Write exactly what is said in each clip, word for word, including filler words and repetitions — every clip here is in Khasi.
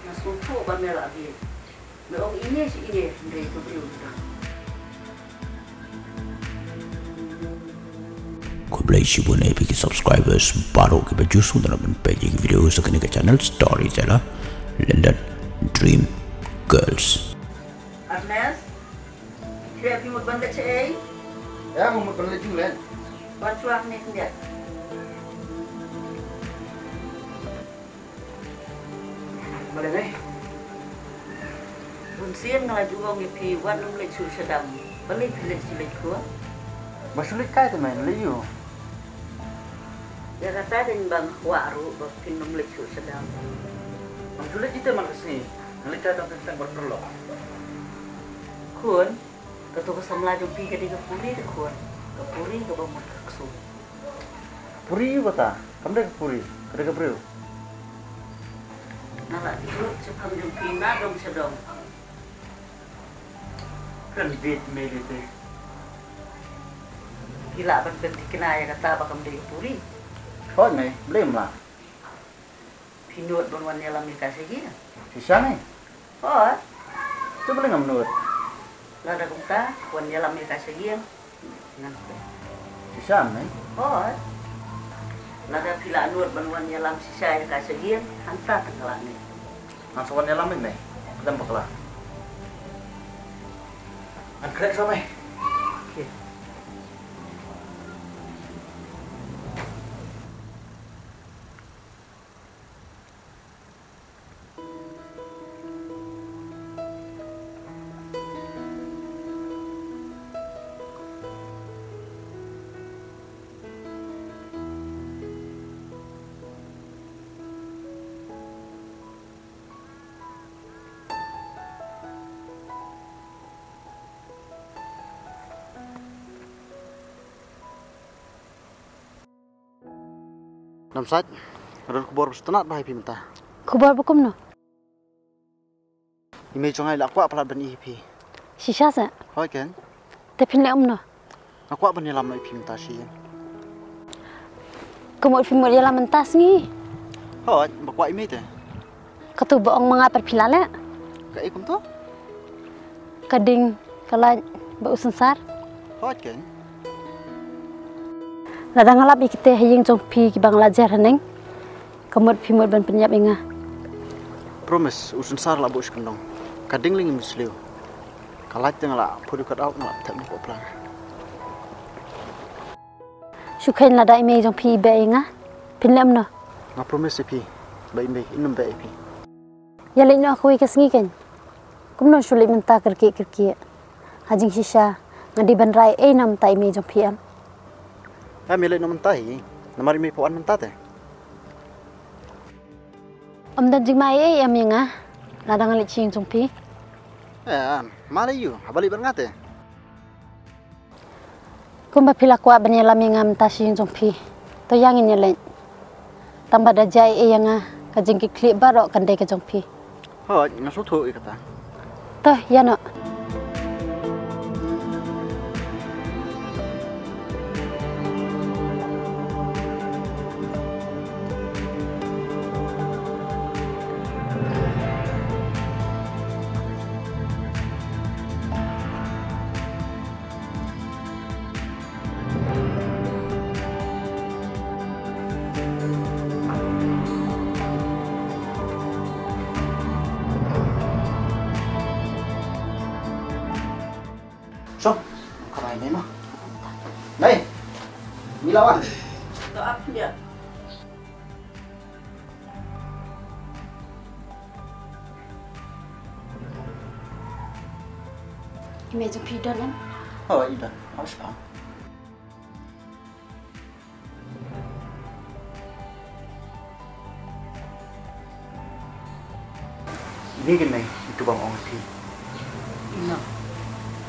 Nga sngewthuh ba me la bieit. Me ong ine shi ine, hynrei to briew. Khublei shibun ïa phi ki subscribers baroh kiba ju sngewtynnat ban peit ïa ki video sa kane ka channel Storyteller London Dream Girls. Agnes, khreh phi mut ban leit shaei? Ïa, nga mut ban leit ju leit. Wan shuwa hangne khyndiat. Balei ne? Bun sien nga la ju ong ïa phi wan ym leit shuh shadam. Balei phi leit shu leit khua? Ba shu leit kai te me, leit ïu. Ïa kata dei ba nga kwah ruh ba phin ym leit shuh shadam. Ba shu leit ite man ka sngi. Nga leit kai tang teng teng ba pyrlok. Khun, kato ka samla jong phi ka dei ka puri te khun. Ka puri kaba mut ka ksu. Puri kata, kam dei ka puri, ka dei ka briew. Nga la ïoh shaphang jong phi na dong sha dong. Kren beit me lei te. Phi lah ban pynthikna ïa kata ba kam dei ka puri. Hooid me, balei ym lah? Phi nud ban wan ïalam ïa ka sha ïing? Shisha me? Hooid. Te balei ngam nud? Lada kumta, wan ïalam ïa ka sha ïing. Ngan peit. Shisha me? Hooid. Lada phi la nud ban wan ïalam shisha ïa ka sha ïing, hangta tang ka la mih. Ngan sa wan ïalam me, me. Khlem bakla. Ngan khreh shuwa me. Okay. Namsait, nga don khubor ba sngewtynnat bha ïa phi mynta. Khubor ba kumno? I mei jong nga i la kwah palat ban ïohi ïa phi. Shisha se? Hooid keiñ. Te phin leh kumno? Nga kwah ban ïalam noh ïa phi mynta shi ïing. Ka mut phi mut ïalam mynta sngi? Hooid, ba kwah i mei te. Katu ba ong ma nga pat phi la leh. Kaei kumto? Ka ding ka lait bad u synsar. Hooid keiñ. Lada nga lap ïa kita ha ïing jong phi kiba nga la jer haneng, ka mut phi mut ban pynïap ïa nga. Promise, u synsar la buh shi kyndong. Ka ding lei ngim sliew. Ka lait te nga la put ïa u kat aw, nga la thep noh pla. Shu kheiñ lada i mei jong phi i beh ïa nga, phin leh kumno? Nga promise ïa phi ba i mei in ym beh ïa phi. Ïa leit noh kawei ka sngi keiñ. Kumno shu leit mynta kyrkieh kyrkieh. Ha jingshisha nga dei ban rai ei na mynta i mei jong phi em. Ïa me leit noh mynta hi. Namar i mei pha wan mynta te. Ym don jingma ei ei em ïa nga lada nga leit sha ïing jong phi. Em, ma lei ïu, haba leit bad nga te. Kumba phi la kwah ban ïalam ïa nga mynta sha ïing jong phi. To ïa ngin ïa leit. Tang ba da jia ei ei ïa nga, ka jingkitkhlieh baroh kan dei ka jong phi. Hooid, nga sngewthuh ïa kata. To ïa noh. Shong, ka rai nei ma. Nei, ngi la wan. To ap dia. I mei jong phi i don em? Oh, i don. Hap shipang. Ine keiñ mei, itu ba nga ong ïa phi. Ino?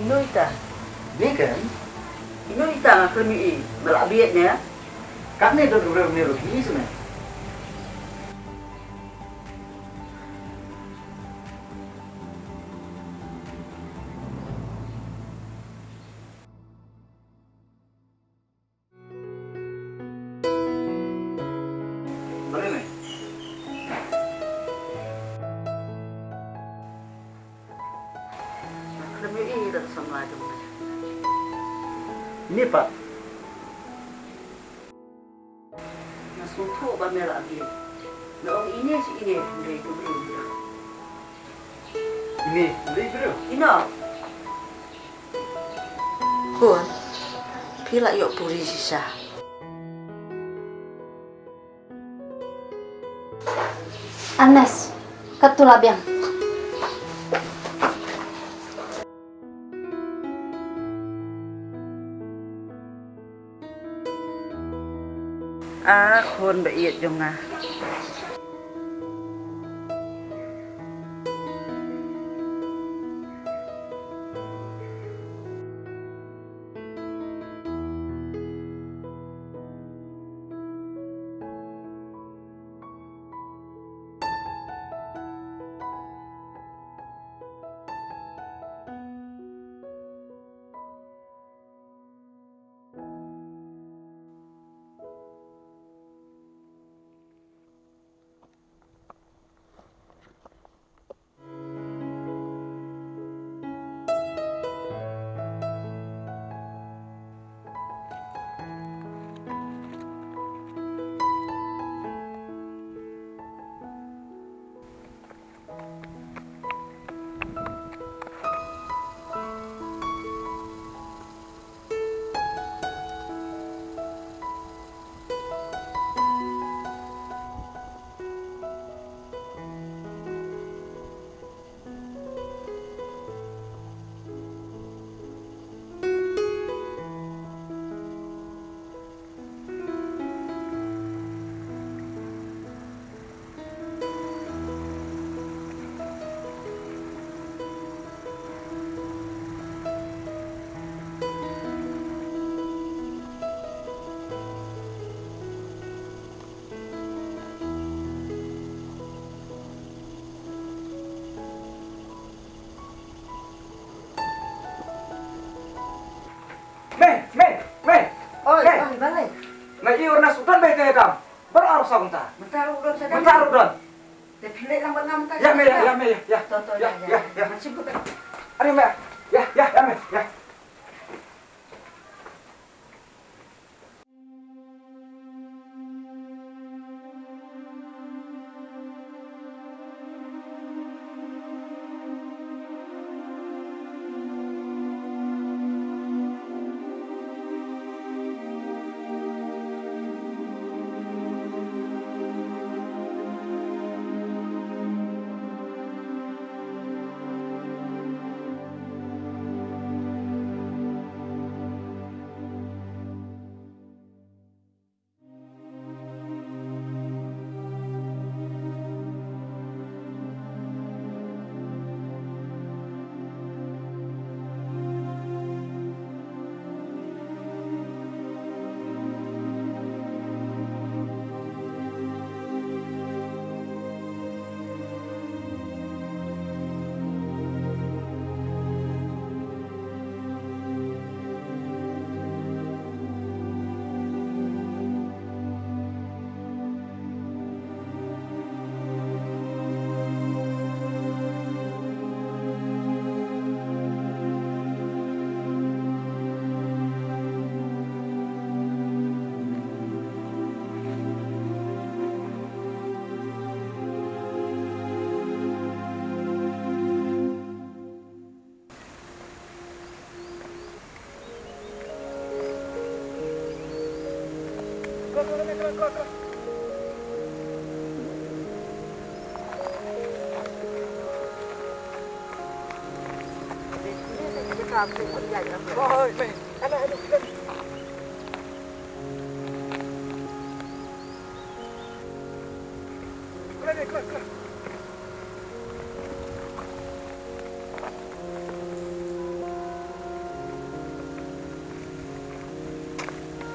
Ino ita? Ine keiñ? Ino ita nga khlem ïohi, me la bieit ne? Katne don ruh ne ruh hi sene. Balei mei? Ine pat. Nga sngewthuh ba me la bieit. Me ong ine shi ine, hynrei u briew. Ine, hynrei u briew. Ine. Khun, phi la ïoh puri shisha. Anes, katto la biang. A khun ba ïeit jong nga. Me, me, me. Oi, me. Oi, balei? Nga ïohi u Arnas u don beit ha dam. Baroh ar saw mynta. Mynta ruh don sa dam. Mynta ruh don. Te phi leit lang bad nga mynta. Ïa me, ïa, ïa me, ïa, ïa. To, to, ïa, ïa, ïa, ïa. Ngan shim kut. Are me. Ïa, ïa, ïa me, ïa.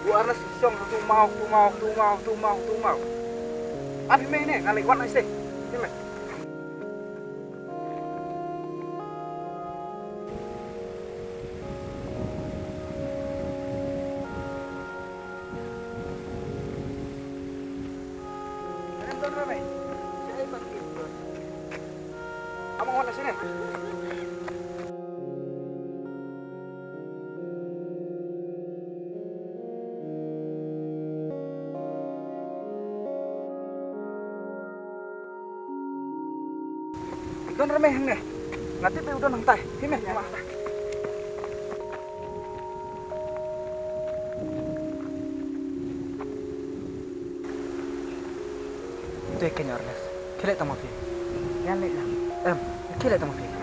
U Arnas shong tu maw, tu maw, tu maw, tu maw, tu maw. Ap hi mei ne, nga leit wan ai se. Hi mei. Amo wan sini. Don re me hangne. Nga tip u don hangtai. Hi me, nga ma hangtai. Te kane Arles. Khie leit tang ma phi. Ngan leit lang. Em, khie leit tang ma phi.